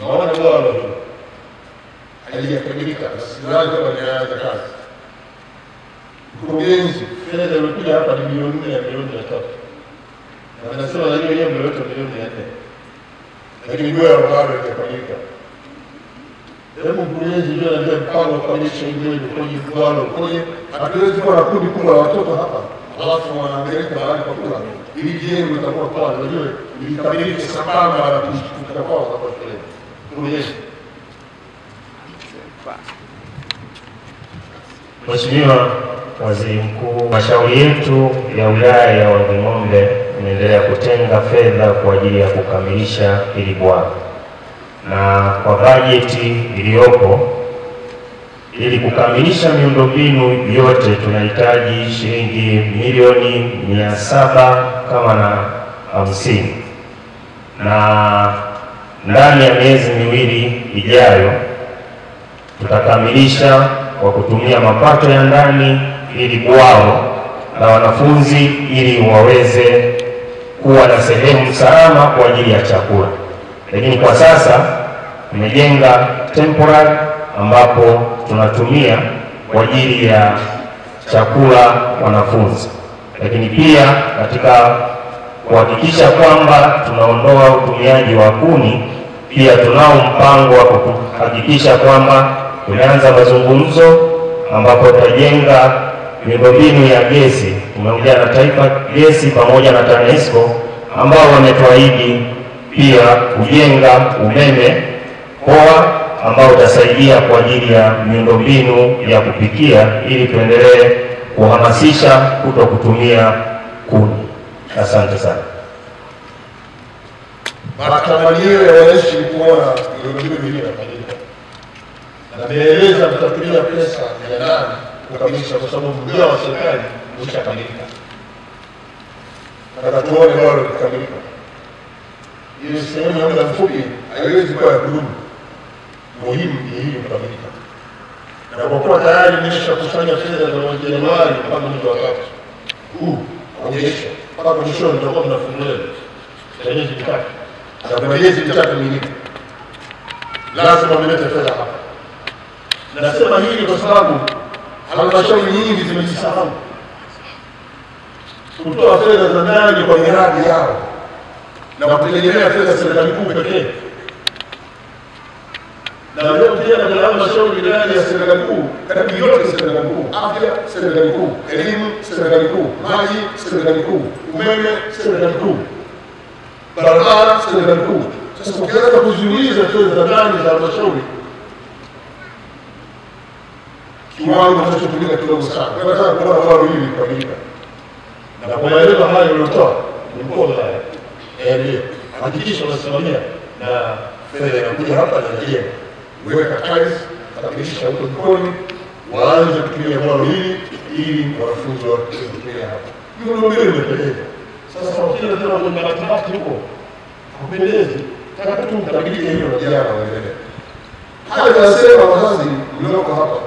Naona bwalo hilo halijakamilika na sidhani kama linaanza kazi. Mkurugenzi, fedha iliyokuja hapa ni milioni 4 ya milioni 300. Na anasema na hiyo yenyewe mlileta milioni 400. Lakini bwalo bado halijakamilika. Hebu mkurugenzi ndio anajua mpango wa kukamilisha hii bwalo kwenye bwalo kwenye. Hatuwezi kuwa na kundi kubwa la watoto hapa alafu wanaangaika mahali pa kula. Ili jengo litakuwa kwa unajua likamilike sambamba na kufika kwao hapa shuleni. Mkurugenzi. Mheshimiwa Waziri Mkuu, halmashauri yetu ya wilaya ya Wanging'ombe imeendelea kutenga fedha kwa ajili ya kukamilisha hili bwalo, na kwa bajeti iliyopo ili kukamilisha miundombinu yote tunahitaji shilingi milioni 750, na ndani ya miezi miwili ijayo tutakamilisha kwa kutumia mapato ya ndani ili bwalo la wanafunzi ili waweze kuwa na sehemu salama kwa ajili ya chakula. Lakini kwa sasa tumejenga temporary ambapo tunatumia kwa ajili ya chakula wanafunzi. Lakini pia katika kuhakikisha kwamba tunaondoa utumiaji wa kuni, pia tunao mpango wa kuhakikisha kwamba tumeanza mazungumzo ambapo tutajenga miundombinu ya gesi. Tumeongea na Taifa Gesi pamoja na TANESCO ambao wametuahidi pia kujenga umeme poa ambao utasaidia kwa ajili ya miundombinu ya kupikia ili tuendelee kuhamasisha kuto kutumia kuni. Asante sana. Matamanio ya wananchi kuona miundombinu hii inafanyika. Na nimeeleza mtatumia pesa ya nani kukamilisha kwa sababu mgao wa serikali umeshakamilika. Nataka tuone bado kukamilika. Ile sehemu ya muda mfupi haiwezi kuwa ya kudumu. Muhimu ni hii kukamilika. Na kwa kuwa tayari nimeshakusanya fedha za mwezi Januari mpaka mwezi wa tatu huu haujaisha, mpaka mwishoni tutakuwa mnafungulia ya miezi mitatu. Na kuna miezi mitatu mingine lazima mlete fedha hapa. Nasema hili kwa sababu halmashauri nyingi zimejisahau kutoa fedha za ndani kwa miradi yao na kutegemea fedha za serikali kuu pekee. Na leo tena kuna halmashauri ndani ya serikali kuu, karibu yote serikali kuu, afya serikali kuu, elimu serikali kuu, maji serikali kuu, umeme serikali kuu, barabara serikali kuu. Sasa ukianza kuziuliza fedha za ndani za halmashauri, kiwango kinachotumika kidogo sana. Kwa nataka kuona bwalo hili likamilika. Na kwa maelezo hayo niliyotoa, ni mkoa haya. Hakikisha unasimamia na fedha inakuja hapa na inajenga. Weka tiles, kamilisha huko jikoni, waanze kutumia bwalo hili ili wanafunzi waweze kutumia hapa. Miundombinu imependeza. Sasa ukienda tena kwenye mabatibati huko hakupendezi. Nataka tu mkabilike hilo na vijana waendelee. Hayo tunasema wazazi mlioko hapa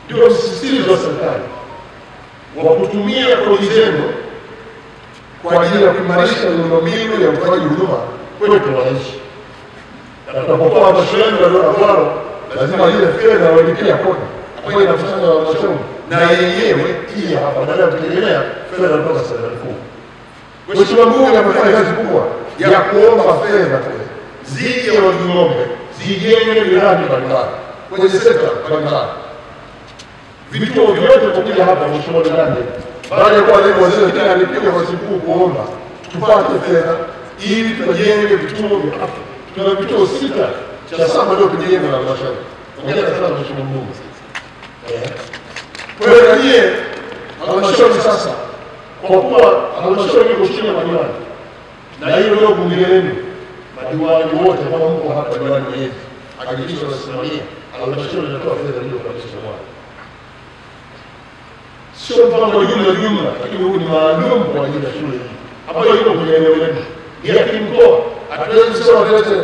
ndio msisitizo wa serikali wa kutumia kodi zenu kwa ajili ya kuimarisha miundombinu ya utoaji huduma kwetu wananchi. Na tunapotoa halmashauri waliona bwalo, lazima ile fedha walipia kodi ambayo inakusanywa na halmashauri na yenyewe hii hapa, badala ya kutegemea fedha kutoka serikali kuu. Mheshimiwa Mbunge amefanya kazi kubwa ya kuomba fedha zije Wanging'ombe zijenge miradi mbalimbali kwenye sekta mbalimbali. Vituo vyote kuja hapa Mheshimiwa Ndande, baada ya kuwa naibu waziri tena alipiga waziri mkuu kuomba tupate fedha ili tujenge vituo vya afya. Tuna vituo 6, cha 7 ndio tujenga na halmashauri. Ongera sana Mheshimiwa Mbunge. Kwa hiyo nyie halmashauri sasa, kwa kuwa halmashauri iko chini ya madiwani, na hiyo ndio bunge lenu, madiwani wote kama mko hapa diwani mwenyeji, hakikisha unasimamia halmashauri inatoa fedha hiyo kabisa mwana. Sio mpango wa jumla jumla, lakini huu ni maalum kwa ajili ya shule hii ambayo iko kwenye eneo lenu, ni ya kimkoa. Hatuwezi kusema tulete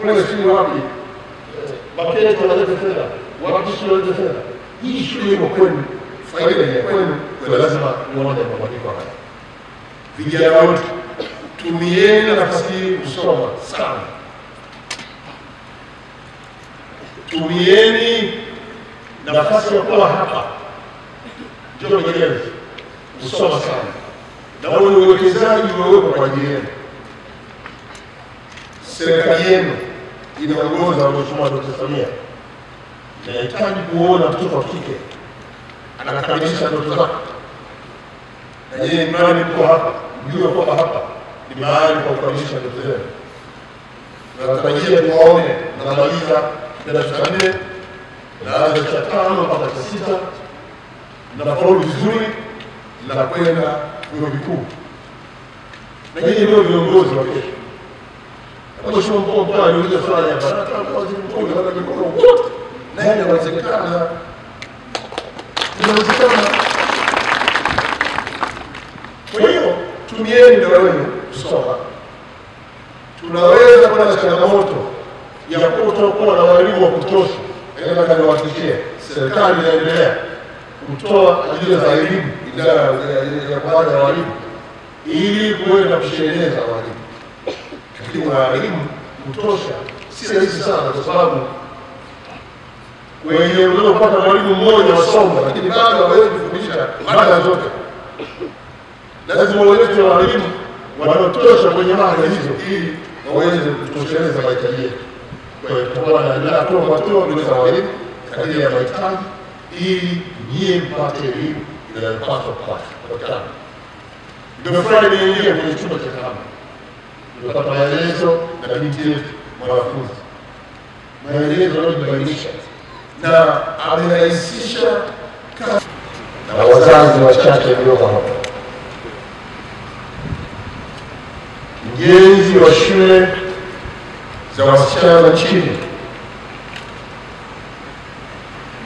kule sijui wapi, Makete walete fedha, wapi shule walete fedha. Hii shule iko kwenu, faida ni ya kwenu, kwa lazima muone mabadiliko haya. Vijana wote tumieni nafasi hii kusoma sana. Tumieni nafasi ya kuwa hapa Njombe Girls kusoma sana, na ule uwekezaji uliowekwa kwa ajili yenu. Serikali yenu inaongoza na Mheshimiwa Dr. Samia inahitaji kuona mtoto wa kike anakamilisha ndoto zake, na yeye mradi mko hapa, mjue kwamba hapa ni mahali pa kukamilisha ndoto zenu. Tunatarajia tuwaone mnamaliza kidato cha 4, mnaanza cha 5 mpaka cha 6, mnafaulu vizuri na kwenda vyuo vikuu, na nyinyi ndio viongozi wa kesho. Mheshimiwa mkuu wa mkoa aliuliza swali hapa, nataka waziri mkuu na mikono wote, na inawezekana, inawezekana. Kwa hiyo tumieni muda wenu kusoma. Tunaweza kuwa na changamoto ya kutokuwa na walimu wa kutosha. Nataka niwahakikishie serikali inaendelea kutoa ajira za elimu, idara ya kwanza ya walimu, ili kuweza kushereheza walimu. Lakini walimu kutosha si rahisi sana, kwa sababu kwenye unaweza kupata mwalimu mmoja wa somo, lakini bado hawezi kufundisha mada zote. Lazima walete walimu wanaotosha kwenye mada hizo ili waweze kutosheleza mahitaji yetu. Kwa hiyo tutakuwa tunaendelea hatua kwa hatua kuongeza walimu kadiri ya mahitaji ili nyie mpate elimu inayopaswa kupatikana. Nimefurahi nimeingia kwenye chumba cha tehama, nimepata maelezo na binti yetu mwanafunzi, maelezo yanayojibainisha na amerahisisha kazi. Na wazazi wachache mlioko hapa, ujenzi wa shule za wasichana nchini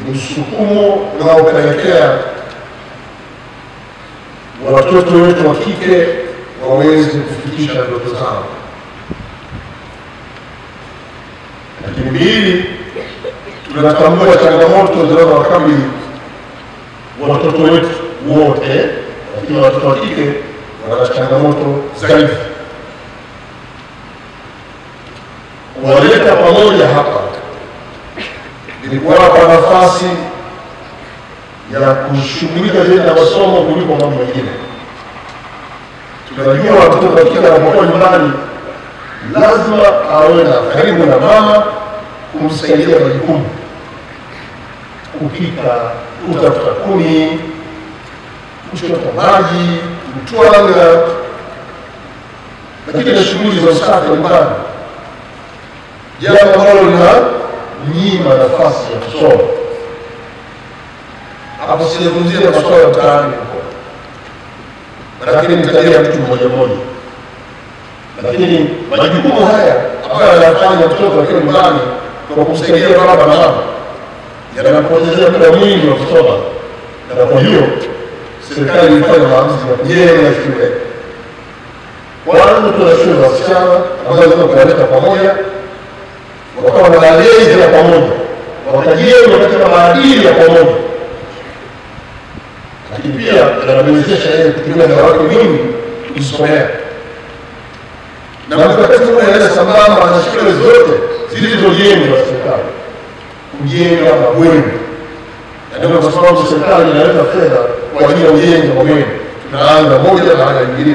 ni msukumo unaopelekea watoto wetu wa kike waweze kufikisha ndoto zao. Lakini mbili, tunatambua changamoto zinazowakabili watoto wetu wote, lakini watoto wa kike wana changamoto zaidi. Kuwaleta pamoja hapa ni kuwapa nafasi ya kushughulika zaidi na masomo kuliko mambo mengine. Tunajua mtoto wa kike anapokuwa nyumbani lazima awe na karibu na mama kumsaidia majukumu, kupika, kutafuta kuni, kuchota maji, kutwanga, lakini na shughuli za usafi nyumbani, jambo ambalo linanyima nafasi ya kusoma. Hapo sijazungumzia masuala ya mtaani huko, lakini nitalia mtu mmoja mmoja. Lakini majukumu haya ambayo anafanya mtoto akiwa nyumbani kwa kumsaidia baba na mama yanampotezea muda mwingi wa kusoma, na kwa hiyo serikali ilifanya maamuzi ya kujenga shule. Kwanza tuna shule za wasichana ambazo zinaweza pamoja, wakawa na malezi ya pamoja, wakajengwa katika maadili ya pamoja, lakini pia yanamwezesha yeye kutumia muda wake mwingi kujisomea. Na mkakati huu unaenda sambamba na shule zote zilizojengwa na serikali kujenga mabweni, na ndio kwa sababu serikali inaleta fedha kwa ajili ya ujenzi wa mabweni. Tunaanza moja baada ya nyingine,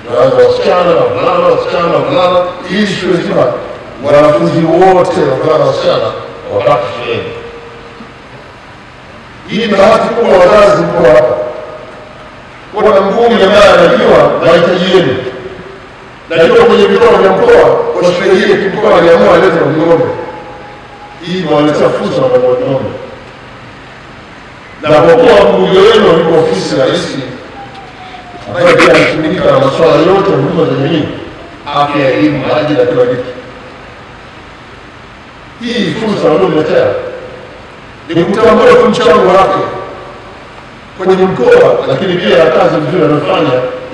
tunaanza wasichana na wavulana, wasichana na wavulana, ili shule nzima wanafunzi wote wavulana na wasichana wabaki shuleni. Hii ni bahati kubwa wazazi mko hapa, kuna mbunge ambaye anajua mahitaji yenu. Najua kwenye vikao vya mkoa kwa shule hii kimkoa aliamua alete ng'ombe. Hii imewaletea fursa wa ng'ombe. Na kwa kuwa mbunge wenu yuko ofisi ya rais ambaye pia anashughulika na masuala yote ya huduma za jamii, afya, elimu, maji na kila kitu, hii fursa waliomletea ni kutambua tu mchango wake kwenye mkoa, lakini pia kazi nzuri anayofanya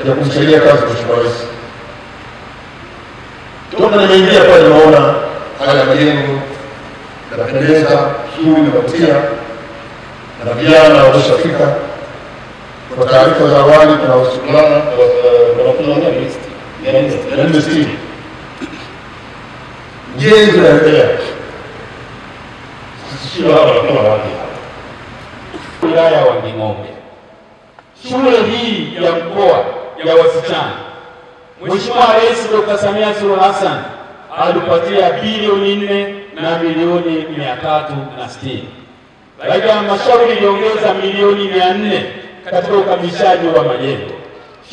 ya kumsaidia kazi Mheshimiwa Rais. Toka nimeingia pale nimeona haya majengo yanapendeza, shughuli inavutia, na vijana wameshafika. Kwa taarifa za awali tuna wavulana wanafunzi wangapi? 460. Ujenzi unaendelea. Sio hawa wanakula wapi? Wilaya ya Wanging'ombe, shule hii ya mkoa ya wasichana, Mheshimiwa Rais Dr. Samia Suluhu Hassan alipatia bilioni 4 na milioni 360. Lakini halmashauri iliongeza milioni 400 katika ukamilishaji wa majengo.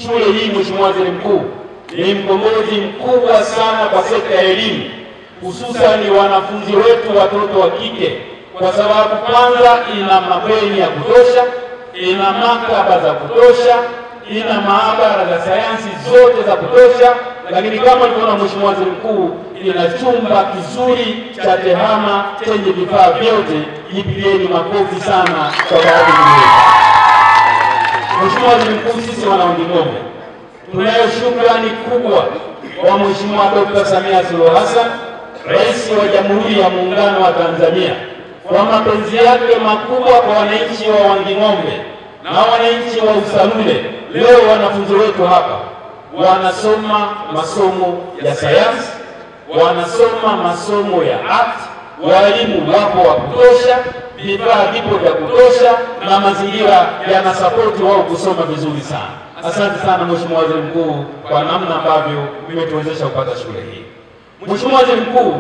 Shule hii, Mheshimiwa Waziri Mkuu, ni mkombozi mkubwa sana kwa sekta ya elimu, hususan wanafunzi wetu watoto wa kike, kwa sababu kwanza ina mabweni ya kutosha, ina maktaba za kutosha, ina maabara za sayansi zote za kutosha, lakini kama ulivyoona Mheshimiwa Waziri Mkuu, ina chumba kizuri cha tehama chenye vifaa vyote. Jipigieni makofi sana kwa baadhi yenu. Mheshimiwa Waziri Mkuu, sisi wana Wanging'ombe tunayo shukrani kubwa kwa Mheshimiwa Dr. Samia Suluhu Hassan, Rais wa Jamhuri ya Muungano wa Tanzania, kwa mapenzi yake makubwa kwa wananchi wa Wanging'ombe na wananchi wa Usalule. Leo wanafunzi wetu hapa wanasoma masomo ya sayansi, wanasoma masomo ya art, walimu wapo wa kutosha, vifaa vipo vya kutosha, na mazingira yanasapoti wao kusoma vizuri sana. Asante sana Mheshimiwa Waziri Mkuu kwa namna ambavyo mmetuwezesha kupata shule hii. Mheshimiwa Waziri Mkuu,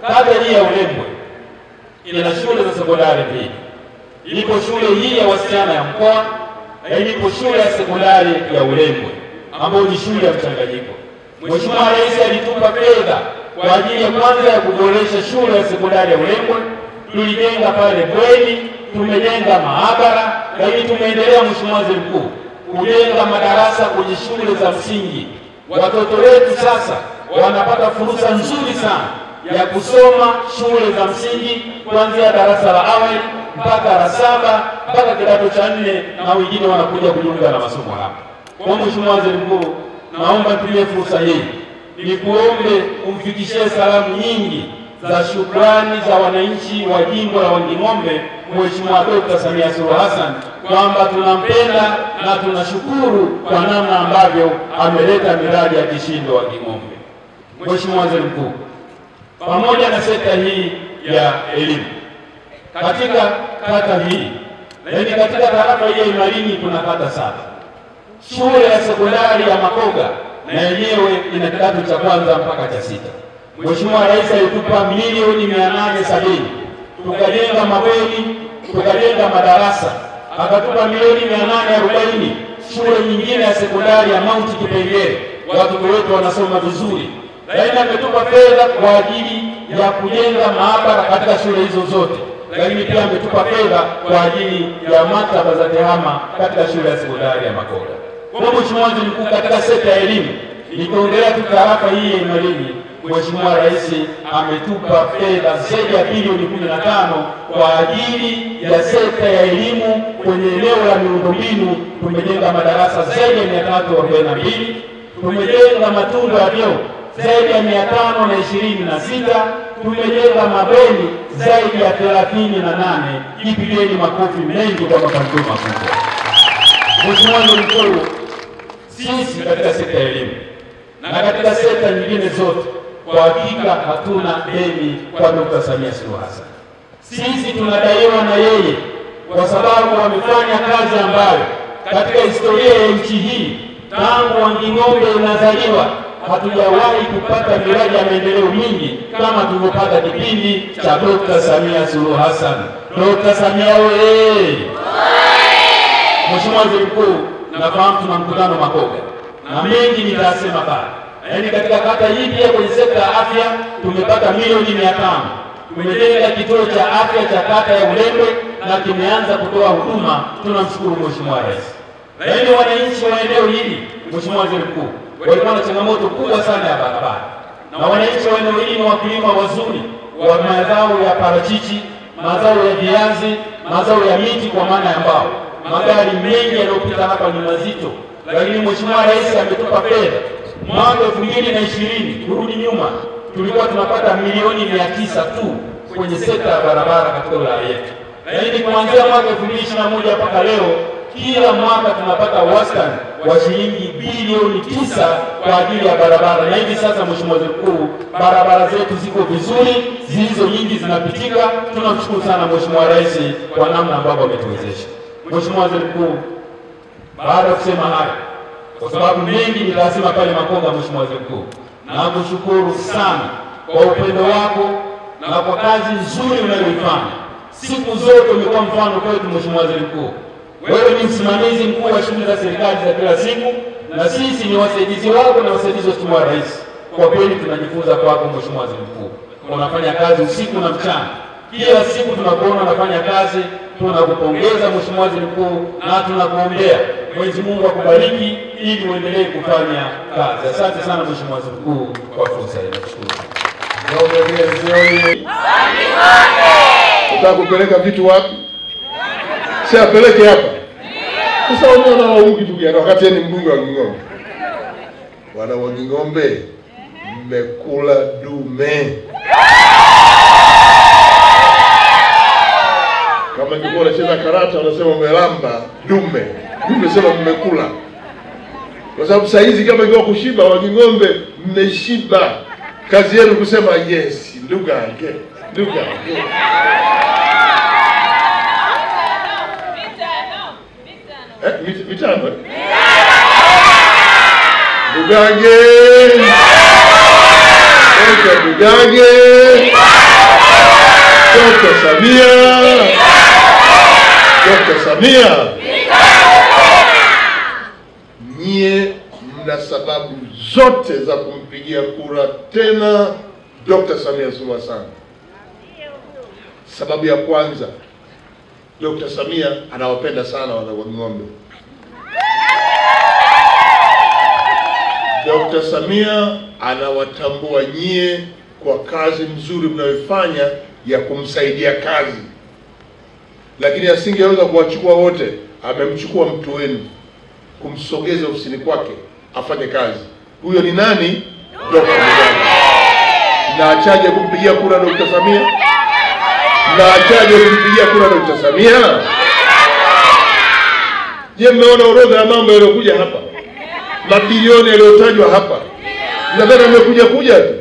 kata hii ya Ulembwe ina shule za sekondari mbili. Ipo shule hii ya wasichana ya mkoa na ipo shule ya sekondari ya Ulembwe ambayo ni shule ya mchanganyiko. Mheshimiwa Rais alitupa fedha kwa ajili ya kwanza ya kuboresha shule ya sekondari ya Ulembwe. Tulijenga pale bweni, tumejenga maabara, lakini tumeendelea Mheshimiwa Waziri Mkuu kujenga madarasa kwenye shule za msingi. Watoto wetu sasa wanapata fursa nzuri sana ya kusoma shule za msingi kuanzia darasa la awali mpaka la 7 mpaka kidato cha 4, na wengine wanakuja kujiunga na masomo hapa. Kwa Mheshimiwa Waziri Mkuu, naomba nitumie fursa hii nikuombe umfikishie salamu nyingi za shukrani za wananchi wa jimbo la Wanging'ombe Mheshimiwa Dr. Samia Suluhu Hassan, kwamba tunampenda na tunashukuru kwa namna ambavyo ameleta miradi ya kishindo Wanging'ombe. Mheshimiwa Waziri Mkuu, pamoja na sekta hii ya elimu katika kata hii, lakini katika tarafa hii ya Imalinyi kuna kata 7. Shule ya sekondari ya Makoga na yenyewe ina kidato cha kwanza mpaka cha 6. Mheshimiwa Rais alitupa milioni 870 tukajenga mabweni, tukajenga madarasa, akatupa milioni 840 shule nyingine ya sekondari ya Mount Kipengere, watoto wetu wanasoma vizuri. Lakini ametupa fedha kwa ajili ya kujenga maabara katika shule hizo zote, lakini pia ametupa fedha kwa ajili ya maktaba za tehama katika shule ya sekondari ya Makoga. Kwa Mheshimiwa Waziri Mkuu, katika sekta ya elimu, nikiongelea tu tarafa hii ya Imalinyi, Mheshimiwa Rais ametupa fedha zaidi ya bilioni 15 kwa ajili ya sekta ya elimu. Kwenye eneo la miundombinu tumejenga madarasa zaidi ya 342, tumejenga matundu ya vyoo zaidi ya 526, tumejenga mabweni zaidi ya 38. Jipigeni makofi mengi kwa mafanikio makubwa. Mheshimiwa Waziri Mkuu, sisi katika sekta ya elimu na katika sekta nyingine zote kwa hakika hatuna deni kwa Dr. Samia Suluhu Hassan. Sisi tunadaiwa na yeye kwa sababu wamefanya kazi ambayo katika historia ya nchi hii tangu Wanging'ombe inazaliwa hatujawahi kupata miradi ya maendeleo mingi kama tulivyopata kipindi cha Dr. Samia Suluhu Hassan. Dr. Samia oye! Mheshimiwa Waziri Mkuu, nafahamu tuna mkutano Makoga na mengi nitasema pale. Yaani katika kata hii pia kwenye sekta ya afya tumepata milioni 500. Tumejenga kituo cha afya cha kata ya Ulembwe na kimeanza kutoa huduma. Tunamshukuru Mheshimiwa Rais. Lakini wananchi wa eneo hili, Mheshimiwa Waziri Mkuu, walikuwa na changamoto kubwa sana ya barabara. Na wananchi wa eneo hili ni wakulima wazuri wa mazao ya parachichi, mazao ya viazi, mazao ya miti kwa maana ya mbao. Magari mengi yanayopita hapa ni mazito. Lakini Mheshimiwa Rais ametupa fedha. Mwaka 2020 kurudi nyuma tulikuwa tunapata milioni 900 tu kwenye sekta ya barabara katika wilaya yetu. Lakini kuanzia mwaka 2021 mpaka leo Kila mwaka tunapata wastani wa shilingi bilioni 9 kwa ajili ya barabara. Na hivi sasa Mheshimiwa Waziri Mkuu, barabara zetu ziko vizuri, zilizo nyingi zinapitika. Tunamshukuru sana Mheshimiwa Rais kwa namna ambavyo ametuwezesha. Mheshimiwa Waziri Mkuu, baada ya kusema haya, kwa sababu mengi ni lazima pale Makonga, Mheshimiwa Waziri Mkuu, nakushukuru sana kwa upendo wako na kwa kazi nzuri unayoifanya. Siku zote umekuwa mfano kwetu Mheshimiwa Waziri Mkuu. Wewe ni msimamizi mkuu wa shughuli za serikali za kila siku, na sisi ni wasaidizi wako na wasaidizi wa Mheshimiwa Rais. Kwa kweli tunajifunza kwako Mheshimiwa Waziri Mkuu. Unafanya kazi usiku na mchana. Kila siku tunakuona unafanya kazi, tunakupongeza Mheshimiwa Waziri Mkuu na tunakuombea Mwenyezi Mungu akubariki ili uendelee kufanya kazi. Asante sana Mheshimiwa Waziri Mkuu kwa fursa hii. Nakushukuru. Unataka kupeleka vitu wapi? Si apeleke hapa. Sasa unaona wanaume kitu gani wakati ni mbunge wa Wanging'ombe? Wana Wanging'ombe mmekula dume. Kama ningekuwa unacheza karata unasema umelamba dume. Mimi nasema mmekula. Kwa sababu saa hizi kama ingekuwa kushiba Wanging'ombe mmeshiba. Kazi yenu kusema yes, Ndugange, Ndugange. Mitano. Ndugange. Dr. Ndugange. Dr. Samia. Dr. Samia. Nyie mna sababu zote za kumpigia kura tena Dr. Samia Suluhu Hassan. Sababu ya kwanza, Dr. Samia anawapenda sana wana Wanging'ombe. Dr. Samia anawatambua nyie kwa kazi nzuri mnayofanya ya kumsaidia kazi. Lakini asingeweza kuwachukua wote, amemchukua mtu wenu kumsogeza ofisini kwake afanye kazi. Huyo ni nani? Dr. Ndugange. Na achaje kumpigia kura Dr. Samia? Na achaje kumpigia kura Dr. Samia? Je, mmeona orodha ya mambo yaliyokuja hapa? Mabilioni yaliyotajwa hapa. Nadhani amekuja kuja tu.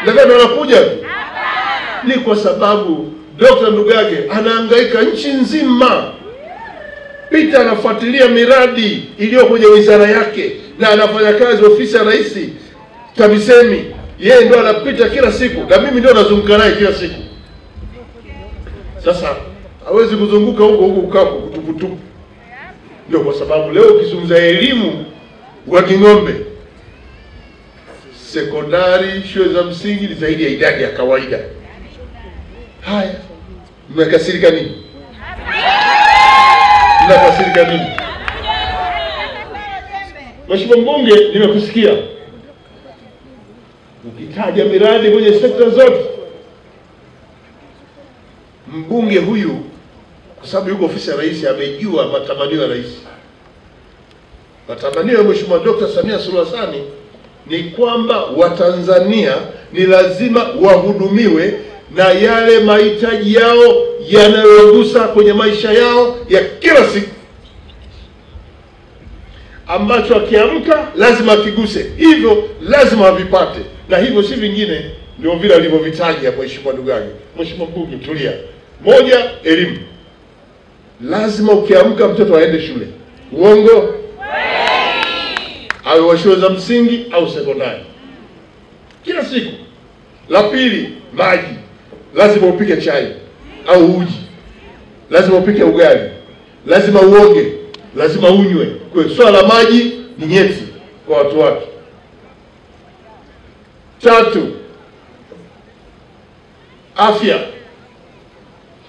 Nadhani anakuja tu. Ni kwa sababu Dr. Ndugange anahangaika nchi nzima. Peter anafuatilia miradi iliyo kwenye wizara yake na anafanya kazi ofisi ya Rais TAMISEMI. Yeye ndio anapita kila siku na mimi ndio nazunguka naye kila siku. Sasa hawezi kuzunguka huko huko ukapo kutuputupu. Ndio kwa sababu leo ukizungumza elimu Wanging'ombe, sekondari, shule za msingi ni zaidi ya idadi ya kawaida. Haya, mmekasirika nini? Mnakasirika nini? Mheshimiwa Mbunge, nimekusikia ukitaja miradi kwenye sekta zote. Mbunge huyu kwa sababu yuko ofisi ya Rais amejua matamanio ya Rais. Matamanio ya Mheshimiwa Dr. Samia Suluhu Hassan ni kwamba Watanzania ni lazima wahudumiwe na yale mahitaji yao yanayogusa kwenye maisha yao ya kila siku, ambacho akiamka lazima akiguse, hivyo lazima avipate, na hivyo si vingine, ndio vile alivyovitaja Mheshimiwa Ndugange. Mheshimiwa Mbunge, tulia. Moja, elimu. Lazima ukiamka mtoto aende shule. Uongo? Awe wa shule za msingi au sekondari, kila siku. La pili, maji. Lazima upike chai au uji, lazima upike ugali, lazima uoge, lazima unywe. Kwa hiyo swala la maji ni nyeti kwa watu wake. Tatu, afya.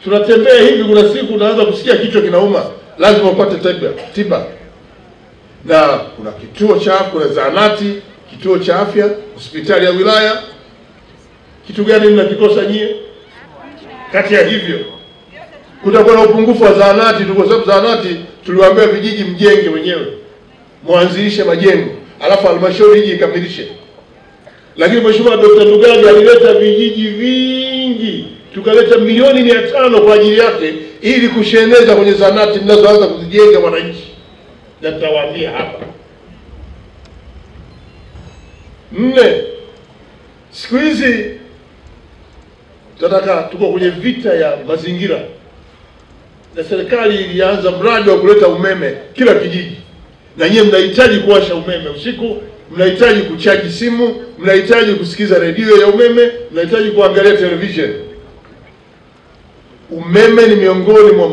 Tunatembea hivi, kuna siku unaanza kusikia kichwa kinauma, lazima upate tiba. Na kuna kituo cha, kuna zahanati, kituo cha afya, hospitali ya wilaya. Kitu gani mnakikosa nyie? Kati ya hivyo kutakuwa na upungufu wa zahanati, kwa sababu zahanati tuliwaambia vijiji mjenge wenyewe, mwanzilishe majengo, alafu halmashauri ije ikamilishe. Lakini Mheshimiwa Dr. Ndugange alileta vijiji vingi tukaleta milioni 500 kwa ajili yake ili kusheneza kwenye zahanati mnazoanza kuzijenga wananchi. Na tutawaambia hapa. 4, siku hizi tunataka, tuko kwenye vita ya mazingira, na serikali ilianza mradi wa kuleta umeme kila kijiji, na nyie mnahitaji kuwasha umeme usiku, mnahitaji kuchaji simu, mnahitaji kusikiza redio ya umeme, mnahitaji kuangalia television. Umeme ni miongoni mwa